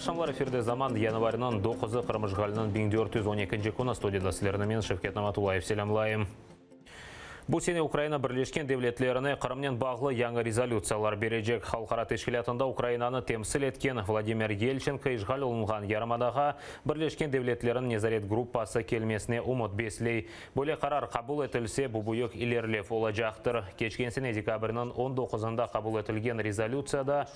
Aqşamlar efirde Zaman, yanvarniñ 9-ı, Qırım işğaliniñ 1412-nci künü, studiyada sizlerni men, Şevket Namatullayev, selâmlayım. Bu sene Ukraina Birleşken Devletlerine Qırımnen bağlı yañı rezolütsiyalar berecek. Halqara teşkilâtında Ukrainanı temsil etken Vladimir Yelçenko işğal olunğan yarımadağa Birleşken Devletlerniñ nezaret gruppası kelmesine ümüt besley. Böyle qarar qabul etilse, bu büyük ilerilev olacaqtır. Keçken sene dekabrniñ 19-ında qabul etilgen rezolütsiyada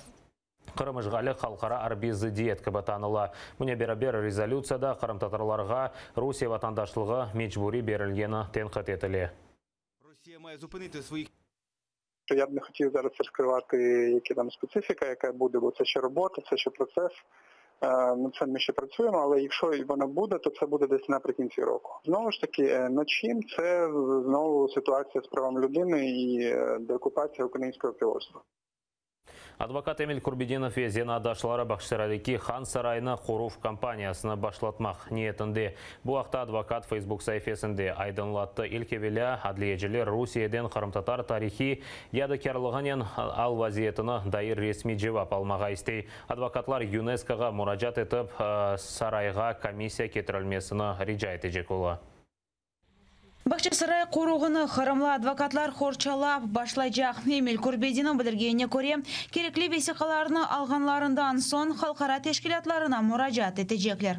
Qırım işğali halqara arbiy zıddiyet kibi tanıla. Bunen beraber, rezolütsiyada qırımtatarlarğa Rusiye vatandaşlığı mecburiy berilgeni tenqit etile. Ya б не хотів зараз розкривати, які там специфіка, яка буде, бо це ще робота, це ще процес. Над цим ми ще працюємо, але якщо і вона буде, то це буде десь наприкінці року. Знову ж таки, над чим це знову ситуація з правами людини і деокупація українського півострова. Advokat Emil Kurbedinov ve zenaatdaşları Bağçasaraydaki Han sarayını qoruv kampaniyasını başlatmaq niyetinde. Bu aqta advokat Facebook saifesinde aydınlattı. İlk evelâ adliyeciler Rusiyeden qırımtatar tarihiy yadikârlığınen al-vaziyetine dair resmiy cevap almağa istey. Advokatlar YUNESKOğa muracaat etip, sarayğa komissiya ketirilmesini rica etecek ola. Bağçasaray qoruğını qırımlı advokatlar qorçalap başlaycaq. Emil Kurbedinov bildirgenine köre, kerekli vesiqalarnı alğanlarından soñ halqara teşkilâtlarına muracaat etecekler.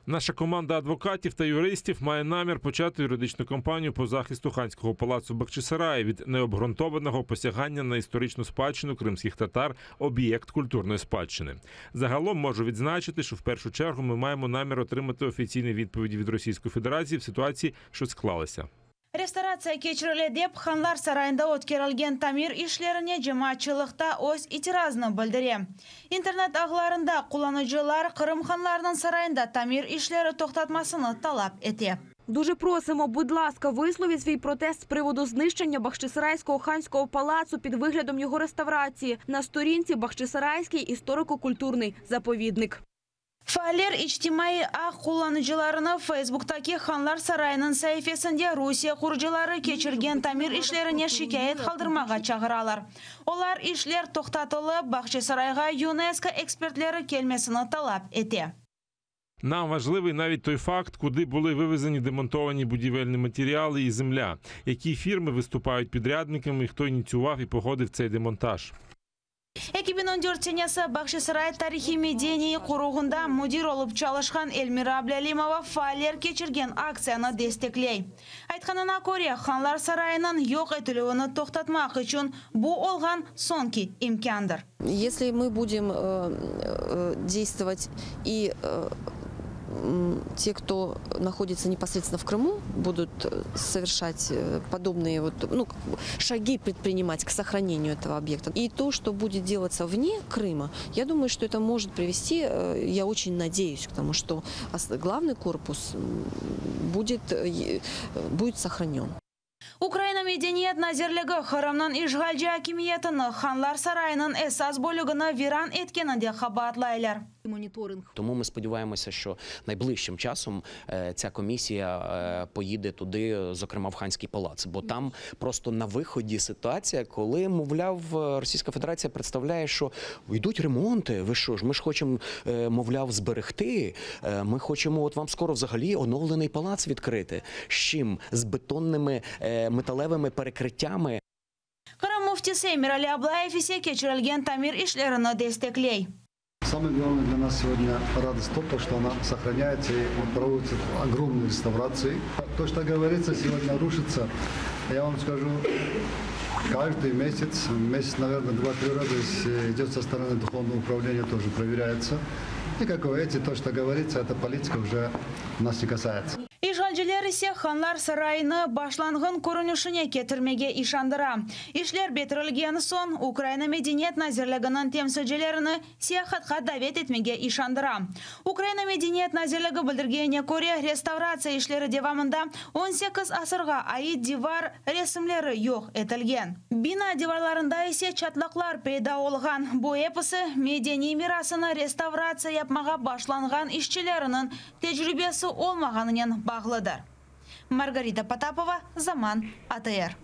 Наша команда адвокатів та юристів має намір почати юридичну кампанію по захисту ханського палацу Бахчисараї від необґрунтованого посягання на історичну спадщину кримських татар, об'єкт культурної спадщини. Загалом можу відзначити, що в першу чергу ми маємо намір отримати офіційні відповіді від Російської Федерації в ситуації, що склалася. Restavratsiya keçirile dep, Hanlar sarayında ötkerilgen tamir işlerine cemaatçılıq da öz itirazını bildire. İnternet ağlarında qullanıcılar Qırım hanlarınıñ sarayında tamir işleri toqtatmasını talap ete. Дуже просимо, будь ласка, висловіть свій протест з приводу знищення Бахчисарайського ханського палацу під виглядом його реставрації на сторінці Бахчисарайський історико-культурний заповідник. Faaller içtimaiy ağ qullanıcılarını Facebooktaki Hanlar sarayınıñ saifesinde Rusiye qurucıları keçirgen tamir işlerine şikâyet qaldırmağa çağıralar. Olar işler toqtatılıp, Bağçasarayğa YUNESKO ekspertleri kelmesini talap ete. Нам важливий навіть той факт, куди були вивезені демонтовані будівельні матеріали і земля, які фірми виступають підрядниками, хто ініціював і погодив цей демонтаж. 2014 senesi Bağçasaray tarihiy-medeniy qoruğında müdir olıp çalışqan Elmira Ablâlimova faaller keçirgen aktsiyanı destekley. Aytqanına köre, Hanlar sarayınıñ yoq etilüvini toqtatmaq içün bu olğan soñki imkândır. Если мы будем действовать и те, кто находится непосредственно в Крыму, будут совершать подобные вот, ну, как бы шаги предпринимать к сохранению этого объекта. И то, что будет делаться вне Крыма, я думаю, что это может привести, я очень надеюсь, к тому, что главный корпус будет сохранен. Ukraina Medeniyet nazirligi Qırımnıñ işğalci akimiyetini Hanlar sarayınıñ esas bölügini viran etkeninde qabaatlaylar. Моніторинг. Тому ми сподіваємося, що найближчим часом ця комісія поїде туди, зокрема в Ханський палац. Бо там просто на виході ситуація, коли, мовляв, Російська Федерація представляє, що йдуть ремонти. Ви що ж, ми ж хочемо, мовляв, зберегти. Ми хочемо от вам скоро взагалі оновлений палац відкрити. З чим? З бетонними металевими перекриттями. Qırım müftisi Emirali Ablayev ise keçirilgen tamir işlerini destekley. Самое главное для нас сегодня радость то, что она сохраняется и проводятся огромные реставрации. То, что говорится, сегодня рушится. Я вам скажу, каждый месяц, месяц, наверное, два-три раза здесь идет со стороны духовного управления, тоже проверяется. И, как вы видите, то, что говорится, эта политика уже нас не касается. İşğalciler ise Hanlar sarayını başlanğın körünişine ketirmege işandıra. İşler bitirilgen soñ Ukraina Medeniyet nazirliginiñ temsilcilerini seyahatqa davet etmege işandıra. Ukraina Medeniyet nazirligi bildirgenine köre, restavratsiya işleri devamında 18 asırğa ait divar resimleri yoq etilgen. Bina divarlarında ise çatlaqlar peyda olğan. Bu episi medeniy mirasını restavratsiya yapmağa başlanğan işçileriniñ tecribesi olmağanınen bağlıdır. Margarita Potapova, Zaman, ATR.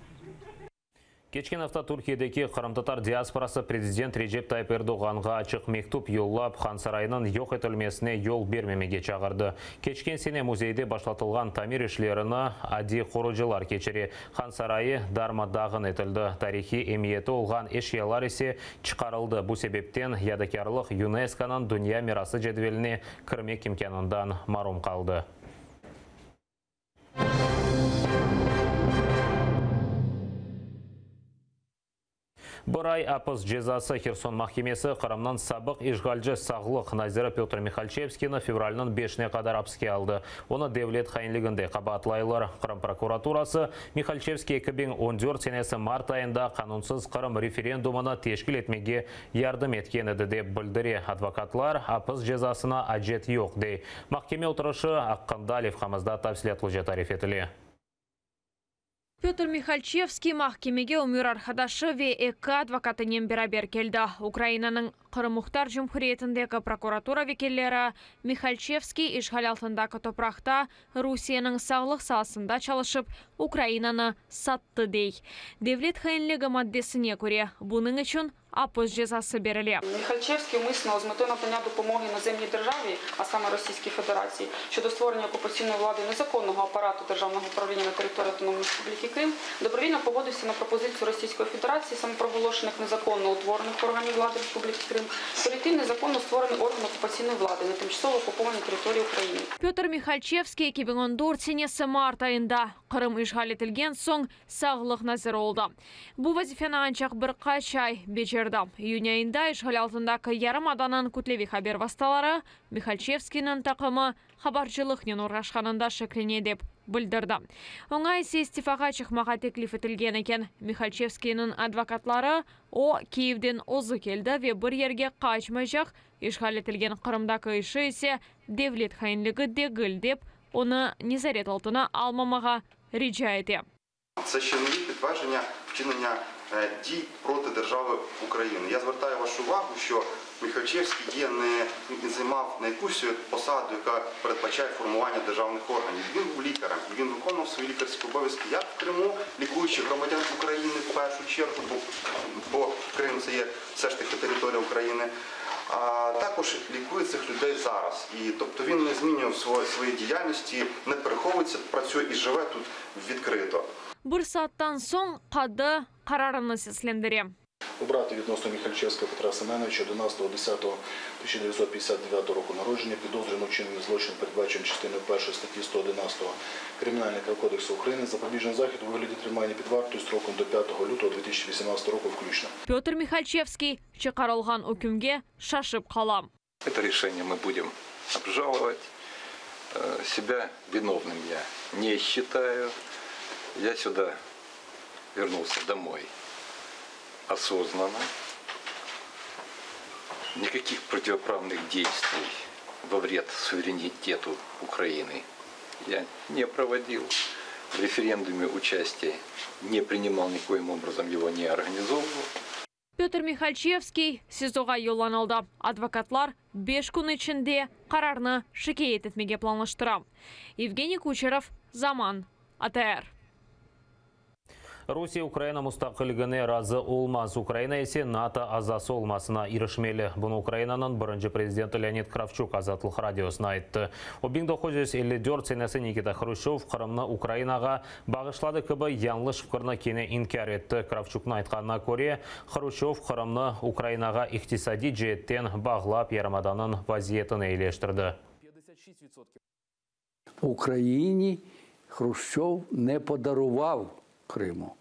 Keçken afta Türkiyedeki qırımtatar diasporası prezident Recep Tayyip Erdoğanğa açıq mektüp yollap, Hansaraynıñ yoq etilmesine yol bermemege çağırdı. Keçken sene müzeyde başlatılğan tamir işlerini adiy qurucılar keçire. Han sarayı darma-dağın etildi, tarihiy emiyeti olğan eşyalar ise çıqarıldı, bu sebepten yadikârlıq YUNESKOnıñ Dünya mirası cedveline kirmek imkânından marum qaldı. Bir ay apis cezası Herson mahkemesi Qırımnıñ sabıq işğalci sağlıq naziri Pötr Mihalçevskiyni fevralniñ beşine qadar apiske aldı. Onı devlet hainliginde qabaatlaylar. Qırım prokuraturası, Mihalçevskiy 2014 senesi mart ayında qanunsız Qırım referendumını teşkil etmege yardım etken edi, dep bildire. Advokatlar, apis cezasına acet yoq, dey. Mahkeme oturışı aqqında levhamızda tafsilâtlıca tarif etile. Pötr Mihalçevskiy mahkemege ömür arqadaşı ve eki advokatınen beraber keldi. Ukrainanıñ Qırım Muhtar Cumhuriyetindeki prokuratura vekilleri Mihalçevskiy işğal altındaki topraqta Rusiyeniñ sağlıq saasında çalışıp, Ukrainanı sattı, dey. Devlet hainligi maddesine köre, bunıñ içün apis cezası berile. Mihalçevskiy umısno з метою надання допомоги іноземній державі, а саме Російській Федерації, щодо створення окупаційної влади незаконного апарату державного управління на території Автономної Республіки Крим, добровільно погодився на пропозицію Російської Федерації самопроголошених незаконно утворених органів влади Республіки Крим перейти в незаконно створений орган окупаційної влади на тимчасово окупованій території України. Pötr Mihalçevskiy 2014 senesi mart ayında Qırım işğal etilgen soñ sağlıq naziri oldı. Bu vazifeni ancaq bir qaç ay becerdi. İyün ayında işğal altındaki yarımadanıñ kütleviy haber vastaları Mihalçevskiyniñ taqımı habarcılıqnen oğraşqanında şeklene dep bildirdi. Oña ise istifağa çıqmağa teklif etilgen eken. Mihalçevskiyniñ advokatları, o, Kiyevden özü keldi ve bir yerge qaçmaycaq, işğal etilgen Qırımdaki işi ise devlet hainligi degil dep, onı nezaret altına almamağa rica ete. Це ще не є підтвердження вчинення дій проти держави України. Я звертаю вашу увагу, що Міхальчевський є не він займав не якусь посаду, яка передбачає формування державних органів. Він був лікарем і він виконував свої лікарські обов'язки як в Криму, лікуючи громадян України в першу чергу, бо, бо Крим це є все ж таки територія України. А також лікує цих людей зараз. І тобто він не змінював свої, свої діяльності, не переховується, працює і живе тут відкрито. Bir saattan soñ qadı qararını seslendire. Обрати відносно Міхальчевського Петра Семеновича 11.10.1959 року народження, підозрюваного у вчиненні злочину, передбаченого частиною 1 статті 111 Кримінального кодексу України, запобіжний захід у вигляді тримання під вартою строком до 5 лютого 2018 року включно. Pötr Mihalçevskiy çıqarılğan ükümge şaşıp qala. Это решение мы будем обжаловать. Себя виновным я не считаю. Я сюда вернулся домой осознанно. Никаких противоправных действий во вред суверенитету Украины я не проводил. В референдуме участие не принимал, никоим образом его не организовывал. Pötr Mihalçevskiy SİZOğa yollanıldı. Advokatlar 5 kün içinde qararnı şikâyet etmege planlaştıra. Evgeniy Kuçerov, Zaman, ATR. Rusiye Ukraina mustaqilligine razı olmaz. Ukraina ise NATO azası olmasına irişmeli. Bunı Ukrainanıñ birinci prezidenti Leonid Kravçuk Azatlıq Radiosına ayttı. O 1954 senesi Nikita Hruşçov Qırımnı Ukrainağa bağışladı kibi yañlış fikirni kene inkâr etti. Kravçuknıñ aytqanına köre, Hruşçov Qırımnı Ukrainağa iqtisadiy ceetten bağlap yarımadanıñ vaziyetini eyileştirdi. Україні Хрущов не подарував Криму.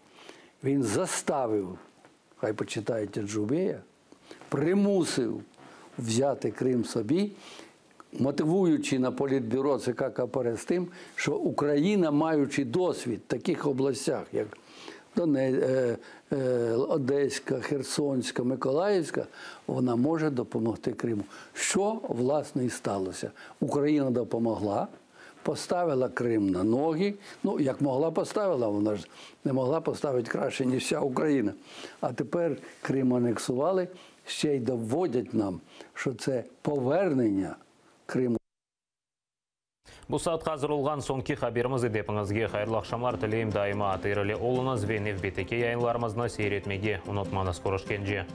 Він заставив, хай почитають Аджубея, примусив взяти Крим собі, мотивуючи на політбюро ЦК КПРС тим, що Україна, маючи досвід в таких областях, як Одеська, Херсонська, Миколаївська, вона може допомогти Криму. Що, власне, і сталося? Україна допомогла, поставила Крим на ноги. Ну, як могла, поставила, вона ж не могла поставити краще, ніж вся Україна. А тепер Крим анексували, ще й доводять нам, що це повернення Криму. Bu saatqa azır olğan soñki haberimiz edi. Epiñizge hayırlı aqşamlar tileyim. Daima tayarlı oluñız ve nevbetteki yayınlarımıznı seyir etmege unutmañız. Körüşkence.